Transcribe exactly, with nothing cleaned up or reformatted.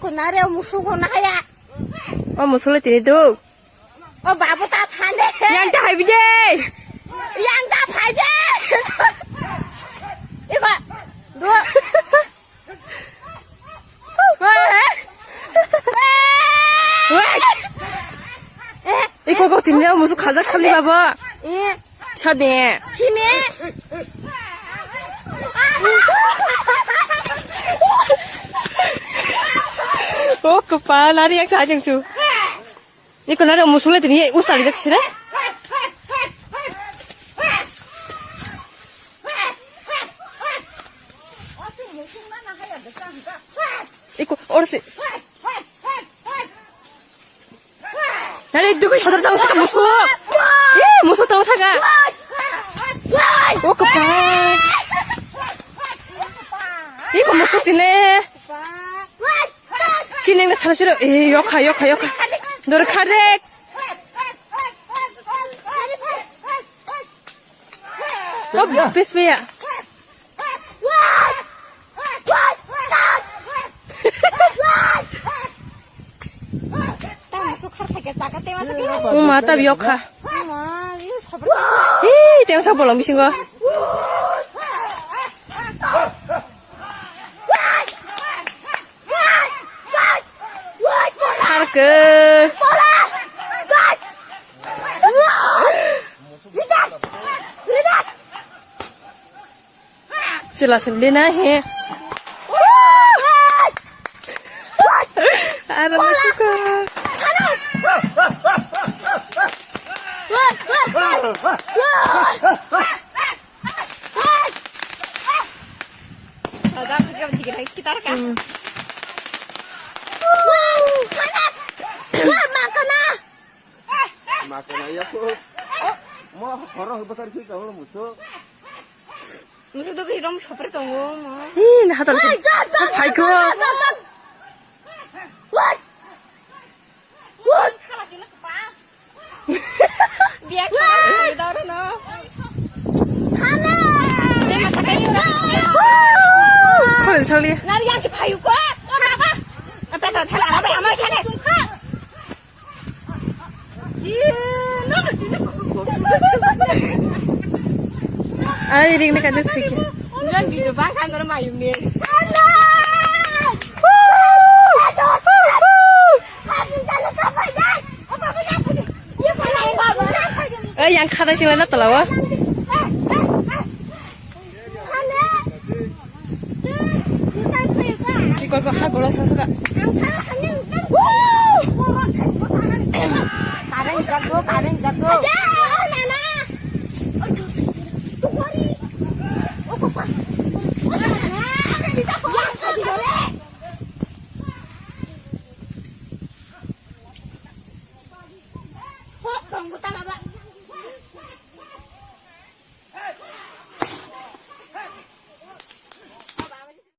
Nare musugo naya. O musule tini do. O babu ta thane. Yang ta hai bide. Yang ta phai de. Iko. Do. Wah. Wah. Iko ko tini musu khajak khamni baba. Eh. Sade. Sini. O kepala ni yang sajeng su. Ni kena ada musuh lagi ni ustali dak sini. Iko orsi. Nari dugui sadar tang thaga musuh. Eh, musuh tang thaga. Oh, kepala. Ih, kok musuh tine. Sini nang thang siro. Eh, yokha, yokha, yokha. Dor khadek. Oh, pis ya. Tamo sukhar thake saka tema sake. Uma ta biokha. Uma, yu sabra. Hi, tema sa bolong bisingo. Harke. Sila sila na he. Ara na suka. Ada aku juga tiga lagi kita kan. Wah, makan ah. Makan aja aku. Mau horong besar sih kalau musuh. Musuh tuh hiram sopre tongo mo. Ih, nah, hatal. Hai, jat, jat, jat, jat, jat. What? What? Biar kau taruh no. Hana. Dia mata kayu. Kau sali. Nari yang cepayu ko. Apa? Apa tuh? Thala apa yang mau ikan? Ai, ring na kadu thiki. Nang video bang kan dor mayung ni. Ai, yang khada sing lana tolawa. Iko ko ha gola sa sa. Kareng jago, kareng jago.